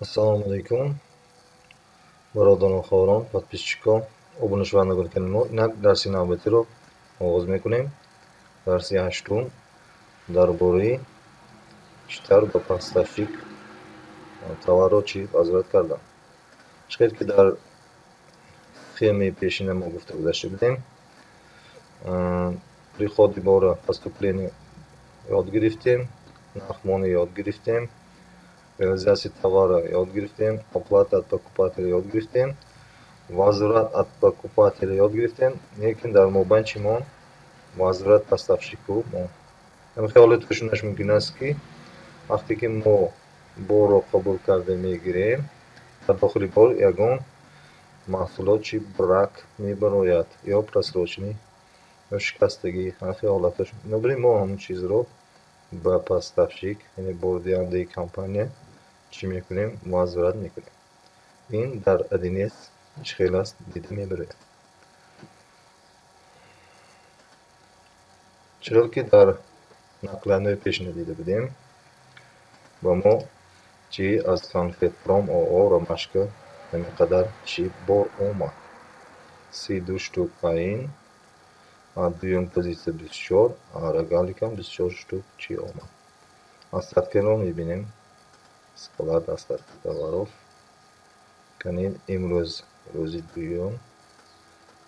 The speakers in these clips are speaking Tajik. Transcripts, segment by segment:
Ассалому алайкум, бародарон, хоҳарон, подписчикон, обунашавандагони канали мо. Инак, дарси навбатиро оғоз мекунем. Дарси ҳаштум дар бораи чӣ тавр ба поставщик товарро чӣ возврат кардан. Чӣ хел ки дар схемаи пешина мо гуфта гузашта будем, приходи бора, поступление ёд гирифтем, нархмонӣ ёд гирифтем, реализация товара ёд гирифтем, оплата от покупателя ёд гирифтем, возврат от покупателя ёд гирифтем, лекин дар мобайн чӣ монд? Возврат поставщику монд. Ҳамин хаёле шунаш мумкин аст, ки вақте ки мо борро қабул карда мегирем, дар дохили бор ягон маҳсулот чӣ брак мебарояд ё просроченный, ё шикастагӣ, ҳар хел ҳолатҳо. Бинобар ин мо ҳамон чизро ба поставщик, яъне бордиҳандаи компания, чӣ мекунем? Возврат мекунем. Ин дар 1С чӣ хел аст, дида мебарояд. Чӣ хел ки дар накладной пешина дида будем, ба мо чӣ аз Конфетпром ООО «Ромашка» ҳамин қадар чӣ бор омад. 32 штук ин, дуюм позитсия 24, рогаликам 24 штук чӣ омад. Остаткаро мебинем. Склад остатки товаров. Кани, имрӯз рӯзи дуюм,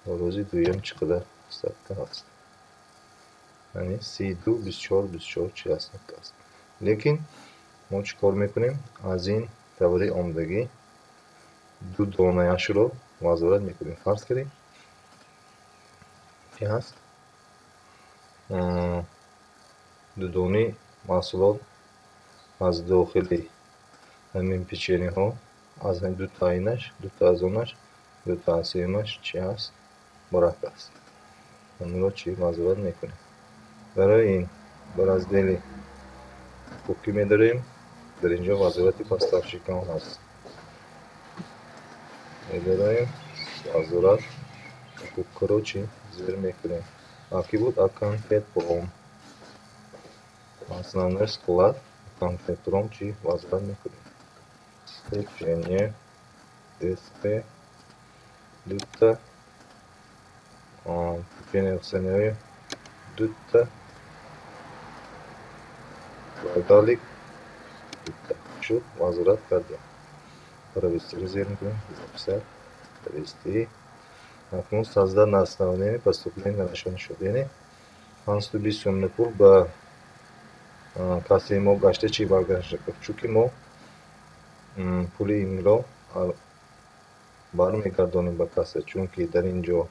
рӯзи дуюм чӣ қадар остатка ҳаст? Яъне 32, 24, 24 чӣ остатка аст. Лекин мо чӣ кор мекунем? Аз ин товари омодагӣ ду донаяшро возврат мекунем. Фарз кардем, чӣ ҳаст? Ду дони маҳсулот аз дохили ҳамин печеньеҳо, аз дута инаш, дута аз онаш, дута аз сеюмаш чӣ ҳаст? Брак аст. Онро чӣ возврат мекунем. Барои ин ба раздели покупки медорем. Дар инҷо возврати поставщикон ҳаст. Медорем возврат покупкаро, чӣ зер мекунем. А ки буд? А Конфетпром. Основной склад Конфетпром чӣ возврат мекунем. Печенье ДСП дута, печенье овсяное дута, рогалик дута. Шуд, возврат кардем. Провести зер мекунем, записать, провести. Акнун создать на основании поступления на расчетный счет. Яъне 520 сомони пул ба кассаи мо гашта чӣ баргашта, чунки мо пули инро бармегардонем ба касса, чунки дар ин ҷо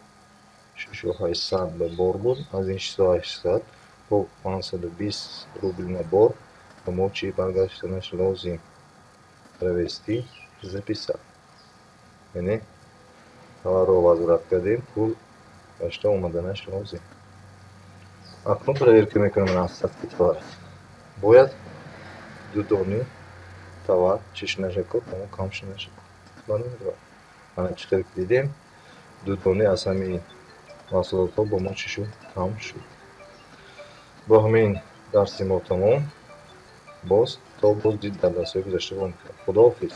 6800 ба бор буд, аз ин 6800 бо 520 рубл на бор ба мо чӣ баргаштанаш лозим. Провести, записать. Яъне товарро возврат кардем, пул гашта омаданаш лозим. Акнун проверка мекунем остатки товара. Бояд ду дони товар чӣ шунаша ку, ба кам шунаша. Мана, чӣ хел ки дидем, ду дони аз ҳамин маҳсулотҳо бо мо чӣ шуд? Кам шуд. Бо ҳамин дарси мо тамом. Боз то боз дид дар дарсҳои гузашта. Худоҳофиз.